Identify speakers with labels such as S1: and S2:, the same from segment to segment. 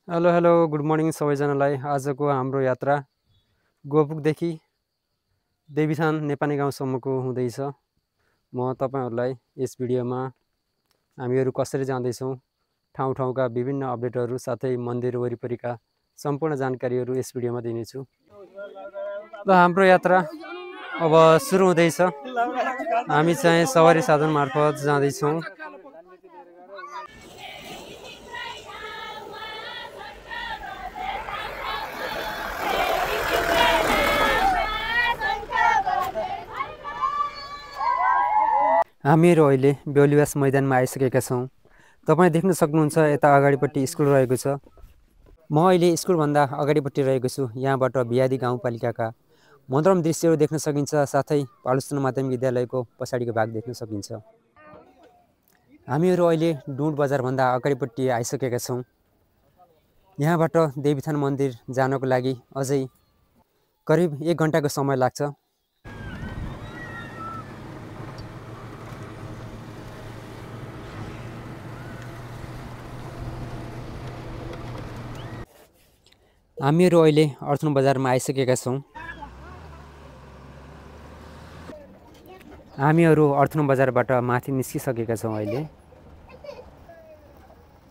S1: Hello hello good morning सबैजनालाई। आजको हाम्रो यात्रा गोपुकदेखि देवीथान नेपाली गाउँसम्मको हुँदैछ। म तपाईँहरूलाई यस भिडियोमा हामीहरू कसरी जाँदैछौँ, ठाउँ ठाउँका विभिन्न अपडेटहरू साथै मन्दिर वरिपरिका सम्पूर्ण जानकारीहरू यस भिडियोमा दिनेछु। ल हाम्रो यात्रा अब सुरु हुँदैछ। हामी चाहिँ सवारी साधन मार्फत जाँदैछौँ। हामीहरू अहिले बेहुलीवास मैदानमा आइसकेका छौँ। तपाईँ देख्न सक्नुहुन्छ यता अगाडिपट्टि स्कुल रहेको छ। म अहिले स्कुलभन्दा अगाडिपट्टि रहेको छु। यहाँबाट बियादी गाउँपालिकाका मनोरम दृश्यहरू देख्न सकिन्छ, साथै पालुसना माध्यमिक विद्यालयको पछाडिको भाग देख्न सकिन्छ। हामीहरू अहिले डुड बजारभन्दा अगाडिपट्टि आइसकेका छौँ। यहाँबाट देवीथान मन्दिर जानको लागि अझै करिब 1 घन्टाको समय लाग्छ। हामीहरू अहिले अर्थन बजारमा आइसकेका छौँ। हामीहरू अर्थन बजारबाट माथि निस्किसकेका छौँ। अहिले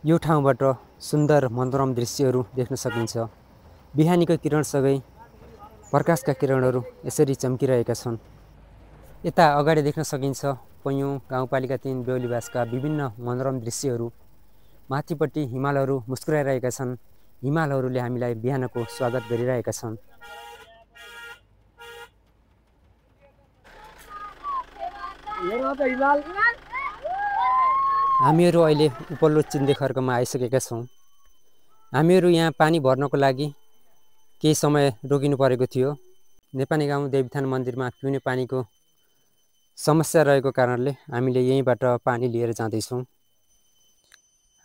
S1: यो ठाउँबाट सुन्दर मनोरम दृश्यहरू देख्न सकिन्छ। बिहानीको किरणसँगै प्रकाशका किरणहरू यसरी चम्किरहेका छन्। यता अगाडि देख्न सकिन्छ पैयुँ गाउँपालिका 3 बेहुलीवासका विभिन्न मनोरम दृश्यहरू। माथिपट्टि हिमालहरू मुस्कुराइरहेका छन्। हिमालहरूले हामीलाई बिहानको स्वागत गरिरहेका छन्। हामीहरू अहिले उपल्लो चिन्दे खर्कमा आइसकेका छौँ। हामीहरू यहाँ पानी भर्नको लागि केही समय रोकिनु परेको थियो। नेपाली गाउँ देवीथान मन्दिरमा पिउने पानीको समस्या रहेको कारणले हामीले यहीँबाट पानी लिएर जाँदैछौँ।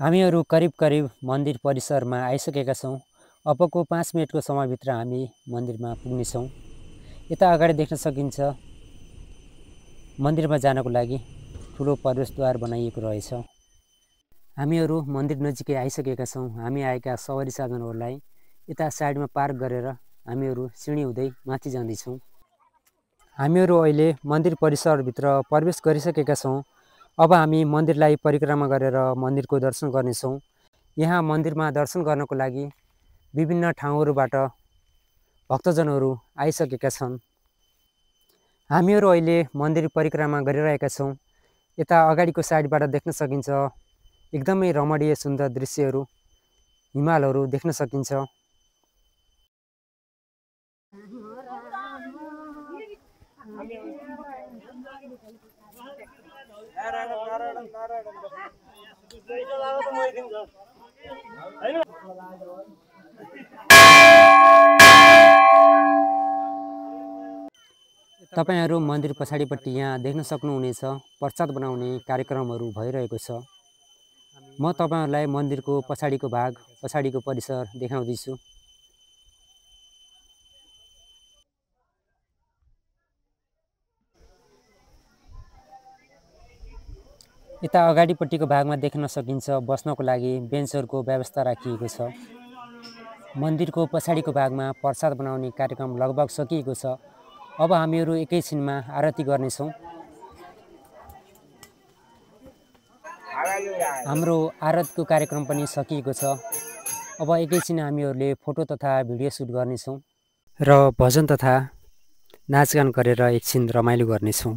S1: हामीहरू करिब मन्दिर परिसरमा आइसकेका छौँ। अबको 5 मिनटको समयभित्र हामी मन्दिरमा पुग्नेछौँ। यता अगाडि देख्न सकिन्छ मन्दिरमा जानको लागि ठुलो प्रवेशद्वार बनाइएको रहेछ। हामीहरू मन्दिर नजिकै आइसकेका छौँ। हामी आएका सवारी साधनहरूलाई यता साइडमा पार्क गरेर हामीहरू सिँढी हुँदै माथि जाँदैछौँ। हामीहरू अहिले मन्दिर परिसरभित्र प्रवेश गरिसकेका छौँ। अब हामी मन्दिरलाई परिक्रमा गरेर मन्दिरको दर्शन गर्नेछौँ। यहाँ मन्दिरमा दर्शन गर्नको लागि विभिन्न ठाउँहरूबाट भक्तजनहरू आइसकेका छन्। हामीहरू अहिले मन्दिर परिक्रमा गरिरहेका छौँ। यता अगाडिको साइडबाट देख्न सकिन्छ एकदमै रमणीय सुन्दर दृश्यहरू, हिमालहरू देख्न सकिन्छ। तपाईहरू मन्दिर पछाडिपट्टि यहाँ देख्न सक्नुहुनेछ प्रसाद बनाउने कार्यक्रमहरू भइरहेको छ। म तपाईहरूलाई मन्दिरको पछाडिको भाग, पछाडिको परिसर देखाउँदैछु। यता अगाडिपट्टिको भागमा देख्न सकिन्छ बस्नको लागि बेन्चहरूको व्यवस्था राखिएको छ। मन्दिरको पछाडिको भागमा प्रसाद बनाउने कार्यक्रम लगभग सकिएको छ। अब हामीहरू एकैछिनमा आरती गर्नेछौँ। हाम्रो आरतीको कार्यक्रम पनि सकिएको छ। अब एकैछिन हामीहरूले फोटो तथा भिडियो सुट गर्नेछौँ र भजन तथा नाचगान गरेर एकछिन रमाइलो गर्नेछौँ।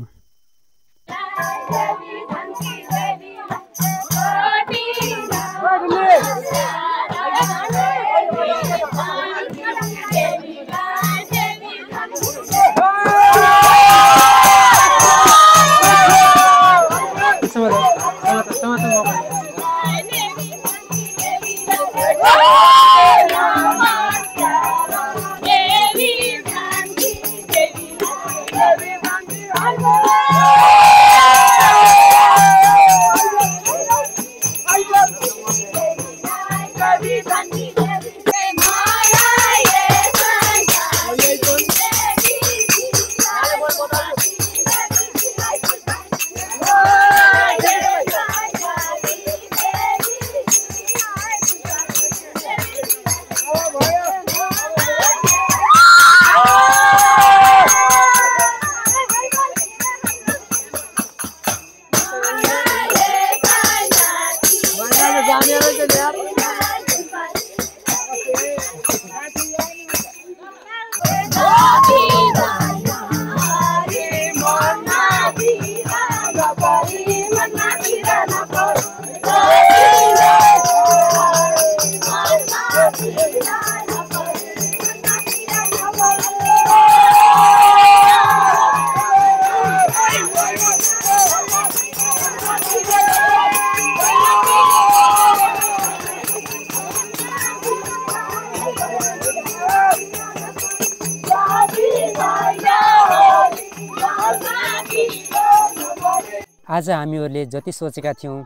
S1: आज हामीहरूले जति सोचेका थियौँ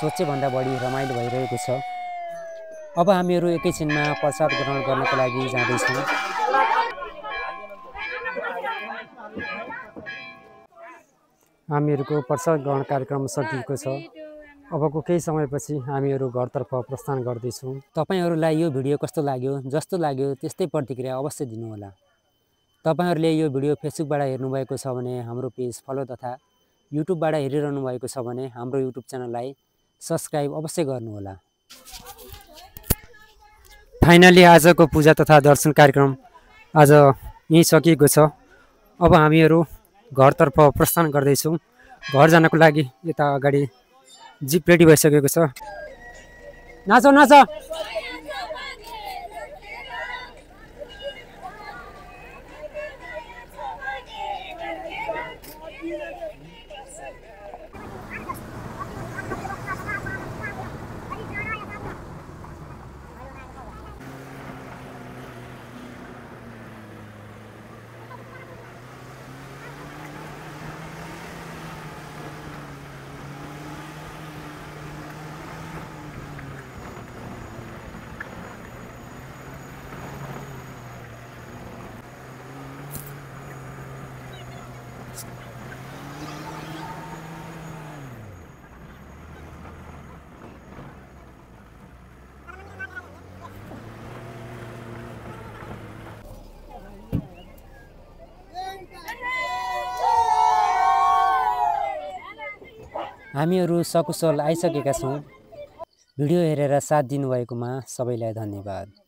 S1: सोचेभन्दा बढी रमाइलो भइरहेको छ। अब हामीहरू एकैछिनमा प्रसाद ग्रहण गर्नको लागि जाँदैछौँ। हामीहरूको प्रसाद ग्रहण कार्यक्रम सकिएको छ। अबको केही समयपछि हामीहरू घरतर्फ प्रस्थान गर्दैछौँ। तपाईहरूलाई यो भिडियो कस्तो लाग्यो? जस्तो लाग्यो त्यस्तै प्रतिक्रिया अवश्य दिनुहोला। तपाईहरूले यो भिडियो फेसबुकबाट हेर्नुभएको छ भने हाम्रो पेज फलो तथा युट्युबबाट हेरिरहनु भएको छ भने हाम्रो युट्युब च्यानललाई सब्सक्राइब अवश्य गर्नुहोला। फाइनली आजको पूजा तथा दर्शन कार्यक्रम आज यहीँ सकिएको छ। अब हामीहरू घरतर्फ प्रस्थान गर्दैछौँ। घर जानको लागि यता अगाडि जिप रेडी भइसकेको छ। नाचौ नाच। हामीहरू सकुशल आइसकेका छौँ। भिडियो हेरेर साथ दिनुभएकोमा सबैलाई धन्यवाद।